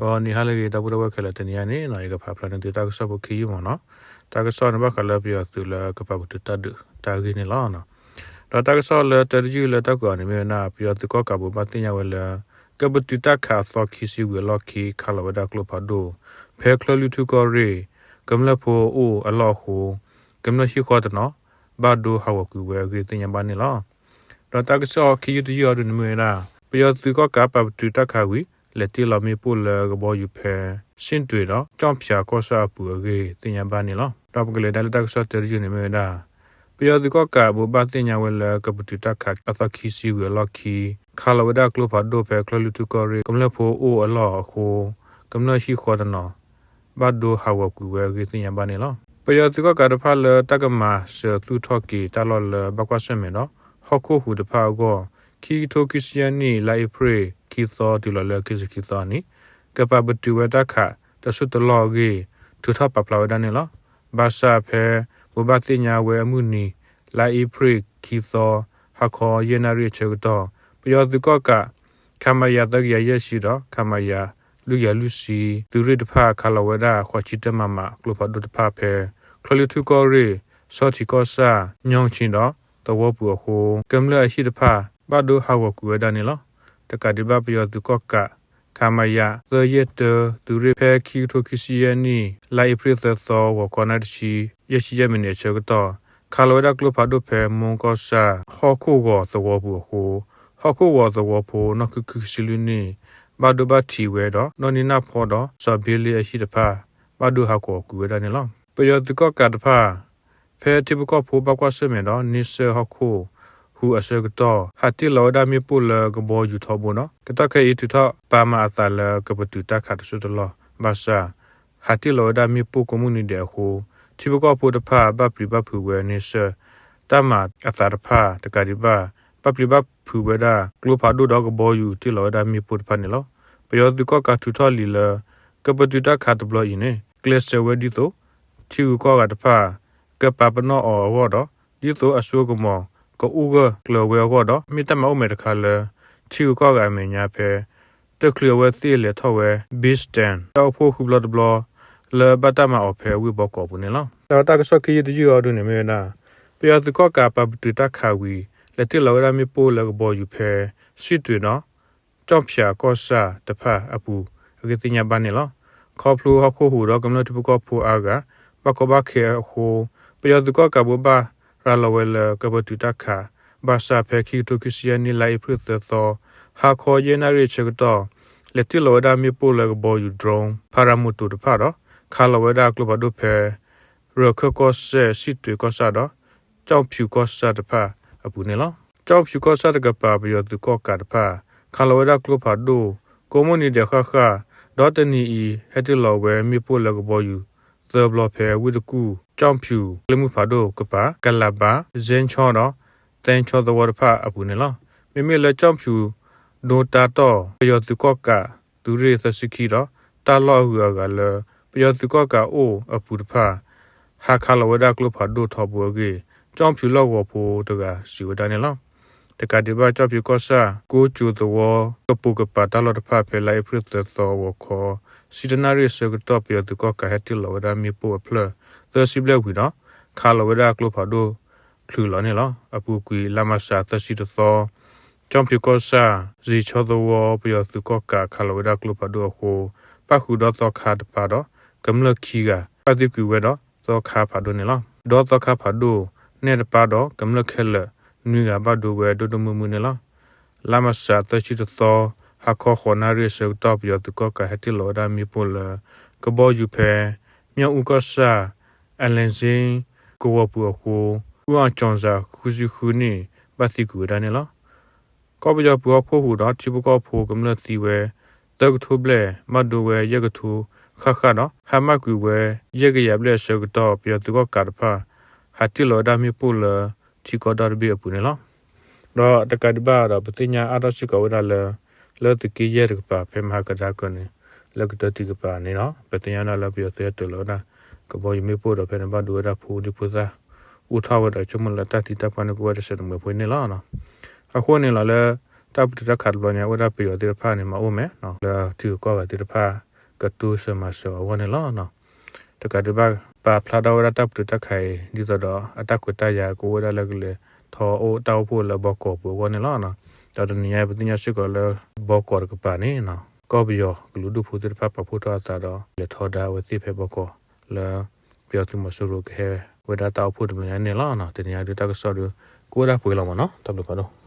ဂီၤနံၤဟါလၢအဂ့ၤ ဒီပုၢ်ဝဲၢ်ခဲလၢာ်, တနံၤအံၤန့ၣ် ယကဖးဖျါန့ၢ်သုတၢ်ကစီၣ်ဖိခံယုၢ်မ့ၢ်နီၤ. တၢ်ကစီၣ်န့ၣ်ဘၣ်ဃးလၢပယီၤသုးလၢကပာ်ပတုာ်တၢ်ဒုးတၢ်ဂ့ၢ်န့ၣ်လီၤ. ဒီးတၢ်ကစီၣ်လၢတၢတယုၢ်လၢတၢ်ကွဲးအီၤန့ၣ်မ့ၢ်ဝဲဒၣ် ပယီၤသုးကီၣ်ကးဘိးဘၣ်သ့ၣ်ညါဝဲလၢ ကပတုာ်တၢ်ခးအသီခံဆံဝံၤအလီၢ်ခံ ခးလီၤဝဲဒၣ်ကျိဖးဒိၣ် ဖဲချၢၣ်လွံၢ်ထူၣ်ကီၢ်ရ့ၣ် ကမျၢၢ်ဖိအိၣ်အလီၢ်အဃိ ကမျၢၢ်ဟံၣ်ဃီတနီၤ ဘၣ်ဒိဟးဂီၤကွံာ်ဝဲအဂ့ၢ်သ့ၣ်ညါဘၣ်န့ၣ်လီၤ. ဒီးတၢ်ကစီၣ်ခံယုၢ်တယုၢ်အံၤဒုန့ၣ်မ့ၢ်ဝဲဒၣ် ပယီၤသုးကီၣ်ကးပာ်ပတုာ်တၢ်ခးဝံၤ လဲၤတ့ၢ်လီၤမ့ၣ်ပိၢ်လၢကဘီယူၤဖဲ စ့ၣ်တွ့ၤဒီး ကၠီၣ်ဖၠးကီၢ်ဆၣ်အပူၤအဂ့ၢ်သ့ၣ်ညါဘၣ်န့ၣ်လီၤ. ဒီးပကလဲၤဒၣ်လၢတၢ်ကစီၣ်တၢတယုၢ်န့ၣ်မ့ၢ်ဝဲဒၣ် ပယီၤသုးကီၣ်ကးဘိးဘၣ်သ့ၣ်ညါဝဲလၢ ကပတုာ်တၢ်ခးအသီခံဆံဝံၤအလီၢ်ခံ ခးလီၤဝဲဒၣ်ကျိဖးဒိၣ်ဖဲချၢၣ်လွံၢ်ထူၣ်ကီၢ်ရ့ၣ် ကမျၢၢ်ဖိအိၣ်အလီၢ်အဃိ ကမျၢၢ်ဟံၣ်ဃီတနီၤ ဘၣ်ဒိဟးဂီၤကွံာ်ဝဲအဂ့ၢ်သ့ၣ်ညါဘၣ်န့ၣ်လီၤ. ပယီၤသုးကီၣ်ကးတဖၣ်လၢတၢ်ကမၤစၢၤသူၣ်ထီၣ်က့ၤတၢ်လီၢ်လၢဘၣ်ကွၢ်ဆၢၣ်မဲာ်ဒီး ဟီၣ်ခိၣ်ဟူးတဖၣ်အဂီၢ် ခံကထိခံဆံယဲၢ်နံၣ် လါအ့ဖြ့ၣ်ခံသီတုၤလီၤလၢခံဆံခံသီအနံၤ ကပာ်ပတုာ်ဝဲတၢ်ခးတစိၢ်တလီၢ်အဂ့ၢ် ထုးထီၣ်ပာ်ဖျါဝဲဒၣ်န့ၣ်လီၤ. ဘၣ်ဆၣ်ဖဲဘိးဘၣ်သ့ၣ်ညါဝဲအမုၢ်နံၤ လါအ့ဖြ့ၣ်ခံသီ ဟါခီယဲၢ်နၣ်ရံၣ်အဆၢကတီၢ် ပယီၤသုးကီၣ်ကး ခမရ သၢကယၤယဲၢ်ဆံဒီး ခမရ လွံၢ်ကယၤလွံၢ်ဆံ သုးရ့ၣ်တဖၣ် ခးလီၤဝဲဒၣ် ဃိးဆံတၢမးမး ကျိဖးဒိၣ်တဖၣ်ဖဲ ချၢၣ်လွံၢ်ထူၣ်ကီၢ်ရ့ၣ် ဆီထံးကီၢ်ဆၣ် ညီၣ်ဆံဒီးသဝီပူၤအဃိ ကမျၢၢ်အဟံၣ်တဖၣ် ဘၣ်ဒိဟးဂီၤကွံာ်ဝဲဒၣ်န့ၣ်လီၤ. တကးဒံးဘၣ် ပယီၤသုးကီၣ်ကး ခမရ သၢယဲၢ်တၢ သုးရ့ၣ် ဖဲခံကထိခံဆံယဲၢ်နံၣ် လါအ့ဖြ့ၣ်သၢသီ ဂီၤခီနၣ်ရံၣ်တဆံ ယဲၢ်ဆံယဲၢ်မံးနံးအဆၢကတီၢ် ခးလီၤဝဲဒၣ်ကျိဖးဒိၣ်ဖဲ မိၢ်ကီၢ်ဆၣ် ဟီၣ်ခိၣ်ဂီၤသဝီပူၤအဃိ ဟီၣ်ခိၣ်ဂီၤသဝီဖိ နီၢ်ခိၣ်ခံဆံလွံၢ်နံၣ် ဘၣ်ဒိဘၣ်ထံးဝဲဒီး နီၢ်နံၣ်နၢ်ဖီဒီး စီၤဘ့လ့အဟံၣ်တဖၣ် ဘၣ်ဒိဟးဂီၤကွံာ်ဝဲဒၣ်န့ၣ်လီၤ. ပယီၤသုးကီၣ်ကးတဖၣ် ဖဲထံဖိကီၢ်ဖိဘၣ်ကွၢ်ဆၢၣ်မဲာ်ဒီး န့ဆၢၣ်ဟီၣ်ခိၣ်ဟူးအဆၢကတီၢ် ဟးတ့ၢ်လီၤဝဲဒၣ်မ့ၣ်ပိၢ်လၢကဘီယူၤထီဘိဒီး ကတီၢ်ခဲအံၤထုးထီၣ်ပာ်မၤအသးလၢ ကပတုာ်တၢ်ခးတစိၢ်တလီၢ် ဘၣ်ဆၣ် ဟးတ့ၢ်လီၤဝဲဒၣ်မ့ၣ်ပိၢ်ကိးမုၢ်နံၤဒဲးအဃိ ထံဖိကီၢ်ဖိတဖၣ် ဘၣ်ပျံၤဘၣ်ဖုးဝဲန့ဆၢၣ် တၢ်မၤအသးတဖၣ် တကးဒံးဘၣ် ဘၣ်ပျံၤဘၣ်ဖုးဝဲဒၣ် ကျိဖးဒိၣ်ဒီးကဘီယူၤတ့ၢ်လီၤဝဲဒၣ်မ့ၣ်ပိၢ်တဖၣ်န့ၣ်လီၤ. ပယီၤသုးကီၣ်ကးထုးထီၣ်လံာ်လၢ ကပတုာ်တၢ်ခးတဘျီအံၤန့ၣ် ကျဲးစၢးဝဲဒ်သိး ထံဂုၤကီၢ်ဂၤတဖၣ် ကပာ်ပနီၣ်အီၤအဂီၢ်ဒီး ဒ်သိးအစိအကမီၤ ကအိၣ်ဂၢၢ်ကျၢၤဝဲအဂီၢ်ဒီး မ့ၢ်တၢ်မၤအိၣ်မဲာ်တခါလၢ ထံဂုၤကီၢ်ဂၤအမဲာ်ညါဖဲ တချုးအဝဲသ့ၣ်လဲၤထီၣ်ဝဲ ဘ့ၣ်စတၢၣ် တၢ်အိၣ်ဖှိၣ်ဃုဘျီတဘျီ လၢဘၣ်တၢ်မၤအီၤဖဲဝ့ၢ်ဘီကီးအပူၤန့ၣ်လီၤ. ဒီးတၢ်ကစီၣ်ခံယုၢ်တယုၢ်အံၤဒုန့ၣ်မ့ၢ်ဝဲဒၣ် ပယီၤသုးကီၣ်ကးပာ်ပတုာ်တၢ်ခးဝံၤ လဲၤတ့ၢ်လီၤဝဲဒၣ်မ့ၣ်ပိၢ်လၢကဘီယူၤဖဲ စံၣ်တွ့ၤဒီး ကၠီၣ်ဖၠးကီၢ်ဆၣ်တဖၣ်အပူၤ အဂ့ၢ်သ့ၣ်ညါဘၣ်န့ၣ်လီၤ. ခီဖျိဟီၣ်ခိၣ်ဟူးဒီးကမျၢၢ်ထံဖိကီၢ်ဖိအါဂၤ ဘၣ်ကီဘၣ်ခဲအဃိ ပယီၤသုးကီၣ်ကးဘိးဘၣ်ရၤလီၤဝဲလၢကပတုာ်တၢ်ခး ဘၣ်ဆၣ်ဖဲခံကထိခံဆံယဲၢ်နံၣ် လါအ့ဖြ့ၣ်သၢသီ ဟါခီယဲၢ်နၣ်ရံၣ်အဆၢကတီၢ် လဲၤတ့ၢ်လီၤဝဲဒၣ်မ့ၣ်ပိၢ်လၢကဘီယူၤ drone ဖၤရၤမိၤတိၤတဖၣ်ဒီး ခးလီၤဝဲဒၣ်ကျိဖးဒိၣ်ဖဲ ရၢၢ်ခၢၣ်ကီၢ်စဲၣ် စံၣ်တွ့ၤကီၢ်ဆၣ်ဒီး ကၠီၣ်ဖၠူးကီၢ်ဆၣ်တဖၣ်အပူၤန့ၣ်လီၤ. ကၠီၣ်ဖၠူးကီၢ်ဆၣ်တကပၤ ပယီၤသုးကီၣ်ကးတဖၣ် ခးလီၤဝဲဒၣ်ကျိဖးဒိၣ် ကိးမုၢ်နံၤဒဲးဃၣ်ဃၣ် ဒီးတနံၤအံၤ ဟဲတ့ၢ်လီၤဝဲမ့ၣ်ပိၢ်လၢကဘီယူၤသၢဘျီဖဲဝ့ၢ်တကူၣ် ကၠီၣ်ဖၠူး ကျဲမုၢ်ဖးဒိၣ်ကပၤ ကလးဘး စဲၣ်ဆီဒီး သဲဆီသဝီတဖၣ်အပူၤန့ၣ်လီၤ. မ့မ့ၢ်လၢကၠီၣ်ဖၠူး ဒိတၢ်တီၢ် ပယီၤသုးကီၣ်ကး သုးရ့ၣ်သၢဆံခံဒီး တၢ်လီၢ်အဂုၤအဂၤလၢ ပယီၤသုးကီၣ်ကးအိၣ်အပူၤတဖၣ် ဟးခးလီၤဝဲဒၣ်ကျိဖးဒိၣ်ထီဘိအဂ့ၢ် ကၠီၣ်ဖၠူးလီၢ်ကဝီၤဖိတဂၤစံးဝဲဒၣ်န့ၣ်လီၤ. တကးဒံးဘၣ် ကၠီၣ်ဖၠူးကီၢ်ဆၣ် ကိကၠိသဝီ ကပိာ်ကပၤတၢ်လီၢ်တဖၣ် ဖဲလါအ့ဖြ့ၣ်သၢသီ ဂီၤခီ ဆံတနၣ်ရံၣ်အဆၢကတီၢ် ပယီၤသုးကီၣ်ကးဟဲတ့ၢ်လီၤဝဲဒၣ်မ့ၣ်ပိၢ်အဖျၢၣ် သၢဆံဘျဲၣ်ဝံၤဒီး ခးလီၤဝဲဒၣ်ကျိဖးဒိၣ်ချုးလီၤန့ၣ်လီၤ. အပူၤကွံာ် လါမၢ်ၡး သၢဆံတသီ ကၠီၣ်ဖၠူးကီၢ်ဆၣ် စံၣ်ဆီသဝီ ပယီၤသုးကီၣ်ကးခးလီၤဝဲဒၣ်ကျိဖးဒိၣ်အဃိ ပၣ်ဃုာ်ဒီးသီခါတပၤဒီး ကမျၢၢ်ခံဂၤ ဘၣ်သံကွံာ်ဝဲဒီး သီခါဖးဒိၣ်န့ၣ်လီၤ. ဒီးသီခါဖးဒိၣ်နဲၣ်တပၤဒီး ကမျၢၢ်ခဲလၢာ်နွံဂၤ ဘၣ်ဒိဝဲဒိၣ်ဒိၣ်မုၢ်မုၢ်န့ၣ်လီၤ. လါမၢ်ၡး သၢဆံတသီ ဟါခီဃိးနၣ်ရံၣ်အဆၢကတီၢ် ပယီၤသုးကီၣ်ကးဟဲတ့ၢ်လီၤဝဲဒၣ်မ့ၣ်ပိၢ်လၢ ကဘီယူၤဖဲ မၠၣ်အူကီၢ်ဆၣ် အလဲစ့ ကဝီၤပူၤအဃိ အူအီၣ်ကၠီၣ်စၣ် ဃုဆံဃုနံၣ် ဘၣ်သံကွံာ်ဝဲဒၣ်န့ၣ်လီၤ. ကီၢ်ပယီၤပူၤဟီၣ်ခိၣ်ဟူးဒီးထံဖိကီၢ်ဖိကမျၢၢ်သံဝဲ သၢကထိဘျဲၣ် ဘၣ်ဒိဝဲယဲၢ်ကထိဃၣ်ဃၣ်ဒီး ဟါမၢ်ကွံာ်ဝဲယဲၢ်ကယၤဘျဲၣ်အဆၢကတီၢ် ပယီၤသုးကီၣ်ကးတဖၣ် ဟးတ့ၢ်လီၤဝဲဒၣ်မ့ၣ်ပိၢ်လၢထံကီၢ်ဒီတဘ့ၣ်အပူၤန့ၣ်လီၤ. ဒီးတကးဒံးဘၣ်ဒီး ပသ့ၣ်ညါအါထီၣ်စ့ၢ်ကီးဝဲဒၣ်လၢ လၢသုးက့ယဲၢ်တကပၤ ဖဲမဟါကဒါကၢန့ၣ် လၢကတၢၢ်တံၢ်ကပၤန့ၣ်ဒီး ပသ့ၣ်ညါဒၣ်လၢပယီၤသုးဟဲတ့ၢ်လီၤဝဲဒၣ် ကဘီယူၤမ့ၣ်ပိၢ်ဒီး ဖဲန့ၣ်ဘၣ်ဒိဝဲဒၣ်ဖိဒံဖိသၣ် အိၣ်ထီၣ်ဝဲဒီး ဆိကမိၣ်လၢတၢ်သံတၢ်ပှၢ်န့ၣ် ကအိၣ်ဝဲတစဲးတမှဲၤဖိန့ၣ်လီၤ. အဃိန့ၣ်လီၤ လၢတၢ်ပတုာ်တၢ်ခးတဘျီညါ အိၣ်ဝဲဒၣ်ပယီၤသ့ၣ်တဖၣ်န့ၣ် မၤအိၣ်မဲာ် လၢထံဂုၤကီၢ်ဂၤသ့ၣ်တဖၣ် ကတိစၢၤမၤစၢၤအဂီၢ်န့ၣ်လီၤ. တကးဒံးဘၣ် ပာ်ဖျါထီၣ်ဝဲဒၣ်တၢ်ပတုာ်တၢ်ခးအံၤ ဒ်သိးဒီးအတၢ်ခွဲးတၢ်ယာ်ကအိၣ်ဝဲဒၣ်လၢကလဲၤထီၣ်အိၣ် တၢ်အိၣ်ဖှိၣ်လၢဘီကီးပူၤအဂီၢ်န့ၣ်လီၤ. ဒီးတနံၤညါအံၤ ပသ့ၣ်ညါစ့ၢ်ကီးလၢ ဘီကီးတကပၤန့ၣ် ကီၢ်ပယီၤကလုာ်ဒူၣ်ဖိသ့ၣ်တဖၣ်ပာ်ဖှိၣ်ထီၣ်အသးဒီး လဲၤထီဒါဝဲသ့ၣ်ဖဲဘီကီးလၢ ပယီၤသုးမီၤစိရိၤကဟဲဝဲဒၣ်တၢ်အိၣ်ဖှိၣ်တဘျီညါန့ၣ်လီၤ. တနံၤညါဒုးတၢ်ကစီၣ်ဒီး ကအိၣ်ဒၣ်ပှဲၤလီၤမးနီၤ. တၢ်ဘျုးဖးဒိၣ်.